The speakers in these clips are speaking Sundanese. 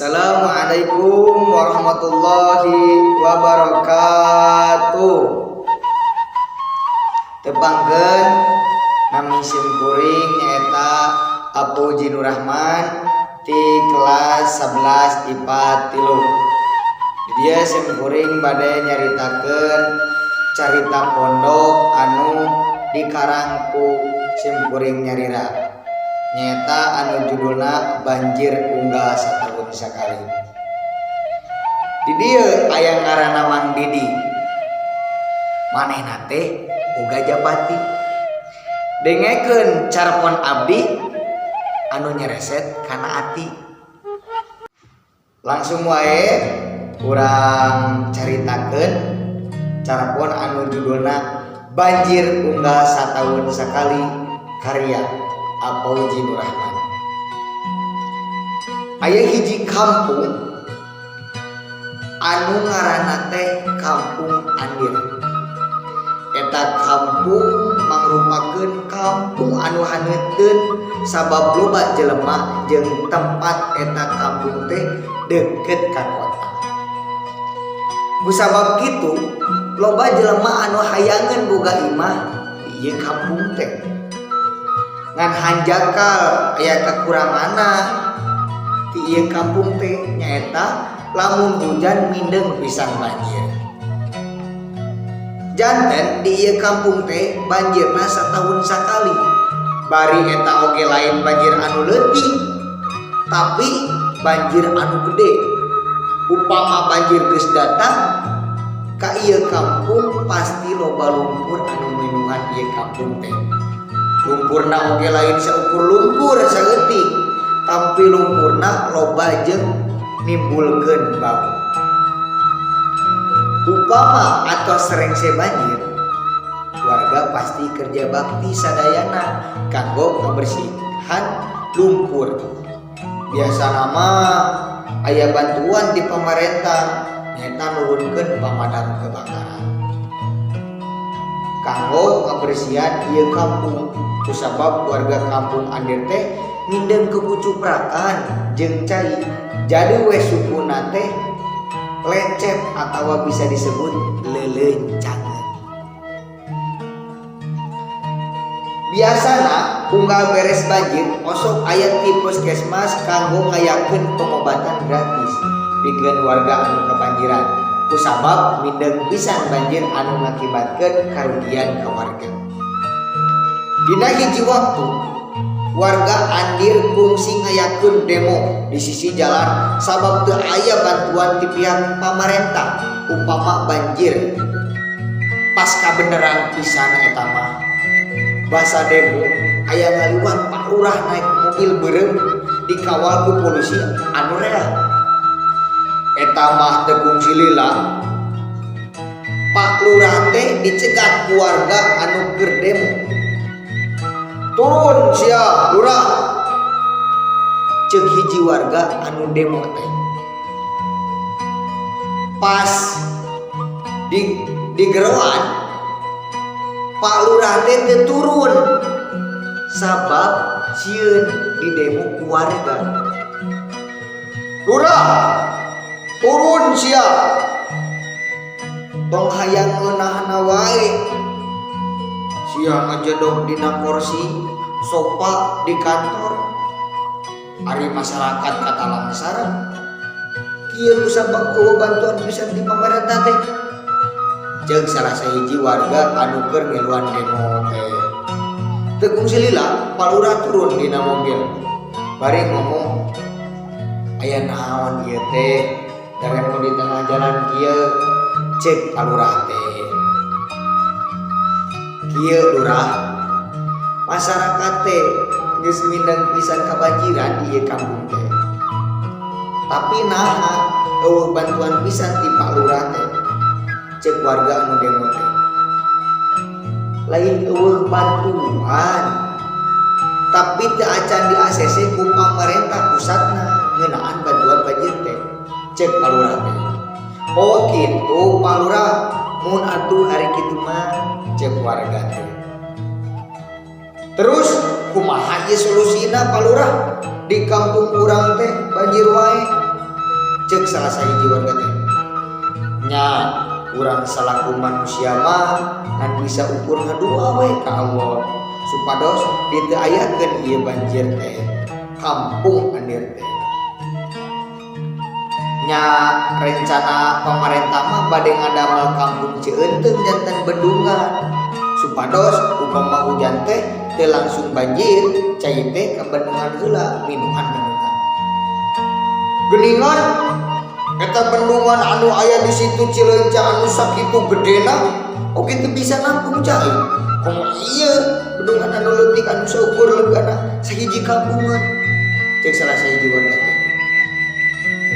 Assalamualaikum warahmatullahi wabarakatuh. Tepangkeun, nami sim kuring nyaeta Apu Jinurrahman ti kelas 11 IPA 3. Di dieu sim kuring bade nyaritakeun carita pondok anu dikarang ku sim kuring nyalira, nyaeta anu judulna Banjir Unggal Satahun Sakali. Di dieu aya ngaranna Mang Didi, manehna teh boga japati. Dengekeun carpon abdi anu nyereset kana ati. Langsung wae urang caritakeun carpon anu judulna Banjir Unggal Satahun Sakali, karya Apauji Nurrahman. Aya hiji kampung anu ngaranna teh Kampung Andir. Eta kampung mangrupakeun kampung anu haneuteun sabab loba jelema jeung tempat eta kampung teh deket ka kota. Kusabab kitu, loba jelema anu hayangeun boga imah di ieu kampung teh. Ngan hanjakal aya kekuranganna di ieu kampung teh, nyaeta lamun hujan mindeng pisan banjir. Janten di ieu kampung teh banjirna satahun sakali. Bari eta oge lain banjir anu leutik, tapi banjir anu gede. Upama banjir geus datang ka ieu kampung, pasti loba lumpur anu minuhan ieu kampung teh. Lumpurna oge lain saukur lumpur saeutik, tapi lumpurna loba jeung nimbulkeun bau. Upama atau serengse banjir, warga pasti kerja bakti sadayana kanggo kebersihan lumpur. Biasana mah aya bantuan di pemerintah, nyaeta nurunkeun pemadam kebakaran kanggo kebersihan ieu kampung, kusabab warga Kampung Andir teh mindeng kucuprakan jeung cai, jadi we sukuna teh lecet atau bisa disebut lelencangan. Biasana unggal beres banjir, osok aya ti puskesmas kanggo ngayakeun pengobatan gratis pikeun warga anu kebanjiran, kusabab mindeng pisan banjir anu ngakibatkeun karugian ka warga. Dina hiji waktu, warga Andir kungsi ngayakeun demo di sisi jalan sabab teu aya bantuan ti pihak pamarentah upama banjir. Pas kabeneran pisan eta mah, basa demo aya ngaliwat Pak Lurah naik mobil beureum dikawal ku polisi anu rea. Eta mah teu kungsi lila, Pak Lurah teh dicegat ku warga anu keur demo. "Turun sia, Lurah," cek hiji warga anu demo teh. Pas di geroan, Pak Lurah teh teu turun sabab sieun di demo ku warga. "Lurah, turun sia, tong hayang ngeunahna wae sia ngejedog dina kursi sofa di kantor, ari masyarakat katalangsara kieu kusabab euweuh bantuan pisan di pamarentah teh," ceuk salah sahiji warga anu keur ngiluan demo teh. Teu kungsi lila, Pak Lurah turun dina mobil bari ngomong, "Aya naon ieu teh, daremo di tengah jalan kieu?" Cek Pak Lurah teh, "Kieu, Lurah, masyarakat teh geus mindeng pisan kabanjiran di ieu kampung teh, tapi naha euweuh bantuan pisan ti Pak Lurah teh?" Cek warga anu demo teh, "Lain euweuh bantuan, tapi teu acan di ACC ku pamarentah pusatna ngeunaan bantuan banjir teh," cek Pak Lurah teh. "Oh gitu, Pak Lurah, mun atuh ari kitu mah," cek warga teh. "Terus kumaha ieu solusina, Pak Lurah? Di kampung urang teh banjir wae." Cek salah sahiji warga teh. Nya urang salaku manusia mah ngan bisa ukur ngadua we ka Allah supados diteu ayakeun ieu banjir teh kampung Andir teh. Nya rencana pamarentah mah bade ngadamel kampung Cieunteung janten bendungan supados upama hujan teh teu langsung banjir, cai teh ka bendungan heula, minuhan bendungan. Geuningan eta bendungan anu aya di situ Cileunca anu sakitu gedena oge teu bisa nampung cai. Komo ieu bendungan anu leutik anu saukur legana sahiji kampungan. Cek salah sahiji warga teh.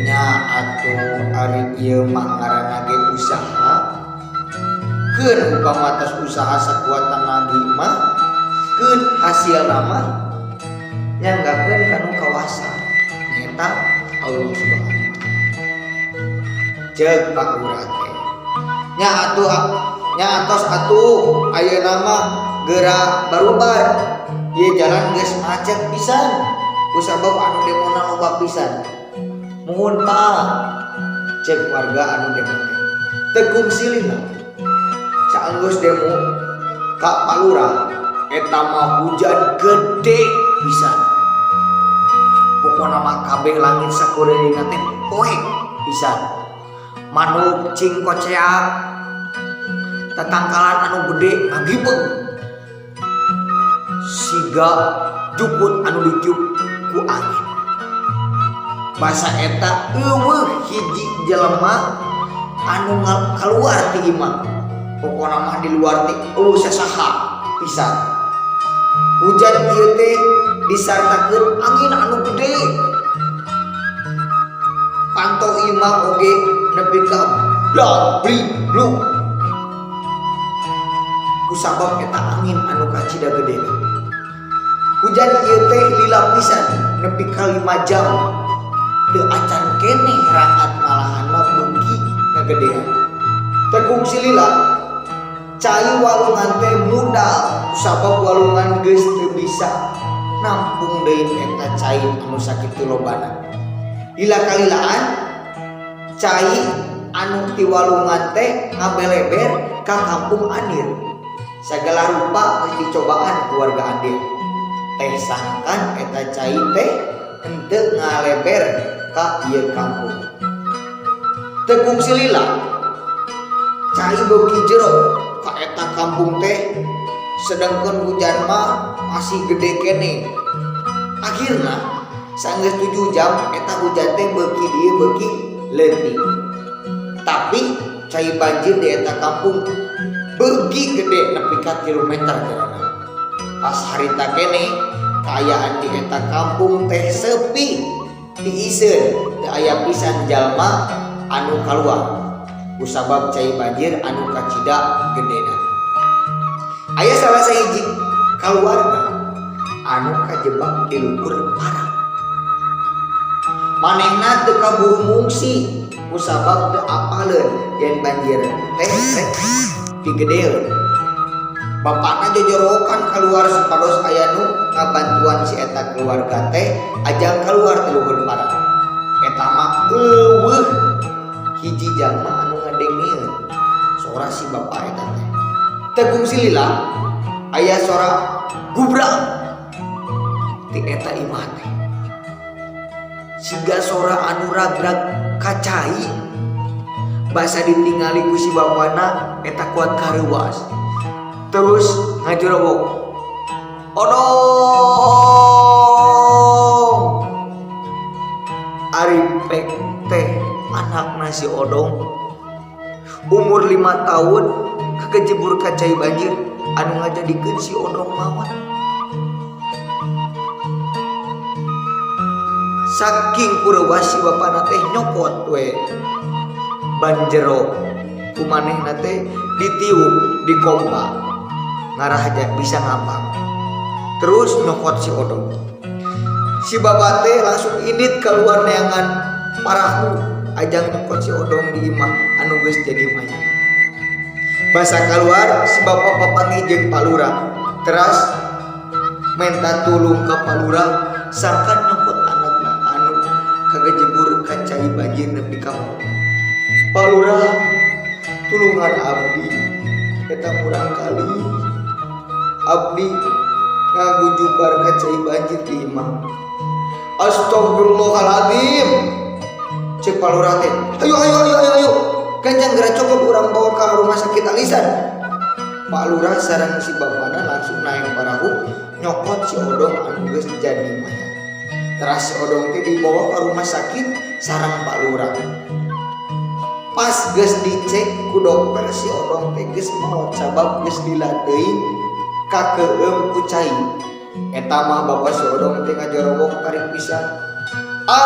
Nya atuh ari ieu mah ngaranna ge usaha. Keun upama tos usaha sakuat tanagi mah keun hasilna mah nyanggakeun kanu kawasa nyaeta Allah Subhanahu wa taala. Ceuk Pak Lurah teh. Nya atuh nya atos atuh ayeuna mah geura barubar. Ieu jalan geus macet pisan kusabab anu demona loba pisan. Muhun Pak, cek warga anu demo teh. Teu kungsi lila saenggeus demo ka Pak Lurah eta mah hujan gede pisan. Pokona mah kabeh langit sakureulingna teh poek pisan. Manuk cing koceak, tatangkalan anu gede ngagibeg siga jukut anu ditiup ku angin. Basa eta euweuh hiji jelema anu kaluar ti imah. Pokona mah di luar teh euweuh sasaha pisan. Hujan ieu teh disartakeun angin anu gede. Panto imah oge nepi ka bla bli blu kusabab eta angin anu kacida gede. Hujan ieu teh lila pisan nepi ka 5 jam teu acan keneh raat, malahan mah beuki ngagedean. Teu kungsi lila cai walungan teh mudal kusabab walungan geus teu bisa nampung deui eta cai anu sakitu lobana. Lila kalilaan cai anu ti walungan teh ngabeleber ka kampung Andir. Sagala rupa geus dicobaan ku warga Andir teh sangkan eta cai teh henteu ngaleber ka ieu kampung. Teu kungsi lila cai beuki jero ka eta kampung teh, sedangkan hujan mah masih gede keneh. Akhirna sanggeus 7 jam eta hujan teh beuki dieu beuki leutik, tapi cai banjir di eta kampung beuki gede nepi ka 3 meter jerona. Pas harita keneh kaayaan di eta kampung teh sepi tiiseun, teu aya pisan jalma anu kaluar kusabab cai banjir anu kacida gedena. Aya salah sahiji kaluarga anu kajebak di luhur parang. Manehna teu kaburu ngungsi kusabab teu apaleun yen banjir teh rek digedeeun. Bapakna jojorokan keluar supados aya nu ngabantuan si eta keluarga teh ajang keluar ti luhur parang. Eta mah euweuh hiji jalma anu ngadengeun sora si bapak eta teh. Teu kungsi lila aya sora gubrak ti eta imah teh, siga sora anu ragrag kacai. Basa ditingali ku si bapana eta kuat kareuwas terus ngajorowok, "Odong!" Ari pek teh anakna si Odong umur 5 tahun kakejebur ka cai banjir anu ngajadikeun si Odong maot. Saking kureuwas si bapana teh nyokot we ban jero ku manehna teh ditiup di kompa ngarah aja bisa ngambang, terus nyokot si Odong. Si bapak teh langsung indit keluar neangan parahu ajang nyokot si Odong di imah anu geus jadi mayat. Basa keluar si bapak papanggih jeung Pak Lurah, teras menta tulung ka Pak Lurah sangkan nyokot anakna anu kagejebur ka cai. cai banjir nepi ka maot. Pak Lurah, tulungan abdi, eta murangkalih abdi ngagujubar ka cai banjir di imah. Astagfirullahaladzim, cek Pak Lurah teh. Ayo, ayo, ayo, ayo, ayo, gancang, geura cokot, urang bawa ke rumah sakit Alisan. Pak Lurah sareng si bapana langsung naik parahu, nyokot si Odong anu geus jadi mayat. Teras si Odong teh dibawa ke rumah sakit sareng Pak Lurah. Pas geus dicek ku dokter, si Odong teh geus maot sabab geus lila teuing kakeum ku cai. Eta mah bapak si Odong teh ngajorowok tarik pisan. Ah,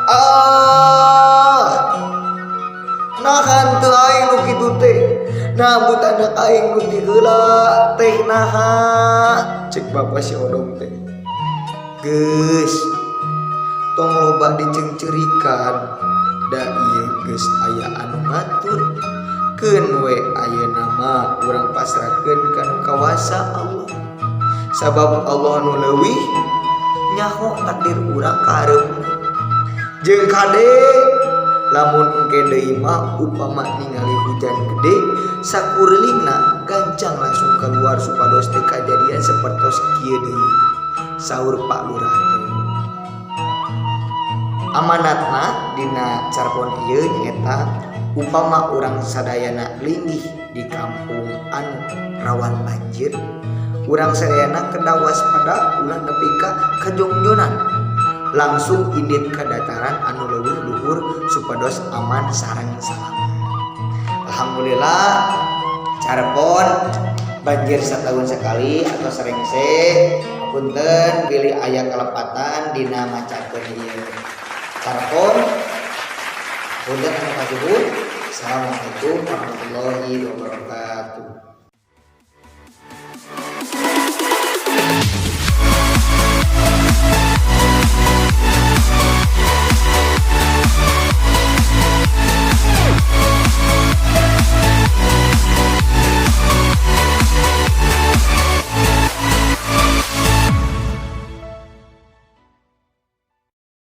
ah, naha teu aing nu kitu teh, nabut anak aing nu ti heula teh, naha? Cek bapak si Odong teh. Geus, tong loba diceungceurikan, da ieu geus aya anu ngatur. Keun we, ayeuna mah urang pasrahkeun ka nu kawasa, Allah, sabab Allah nu leuwih nyaho takdir urang ka hareupna. Jeung kade, lamun engke deui mah upama ningali hujan gede, sakurilingna gancang langsung keluar supados teu kajadian sapertos kieu deui, saur Pak Lurah teh. Amanatna dina carpon ieu nyaeta upama urang sadayana linggih di kampung anu rawan banjir, urang sadayana kedah waspada, ulah nepi ka kajongjonan, langsung indit ka dataran anu leuwih luhur supados aman sareng salamat. Alhamdulillah, carpon banjir setahun sekali atau sarengse. Punten bilih aya kalepatan dina macakeun ieu carpon. Punten anu kasuhun. Assalamualaikum warahmatullahi wabarakatuh.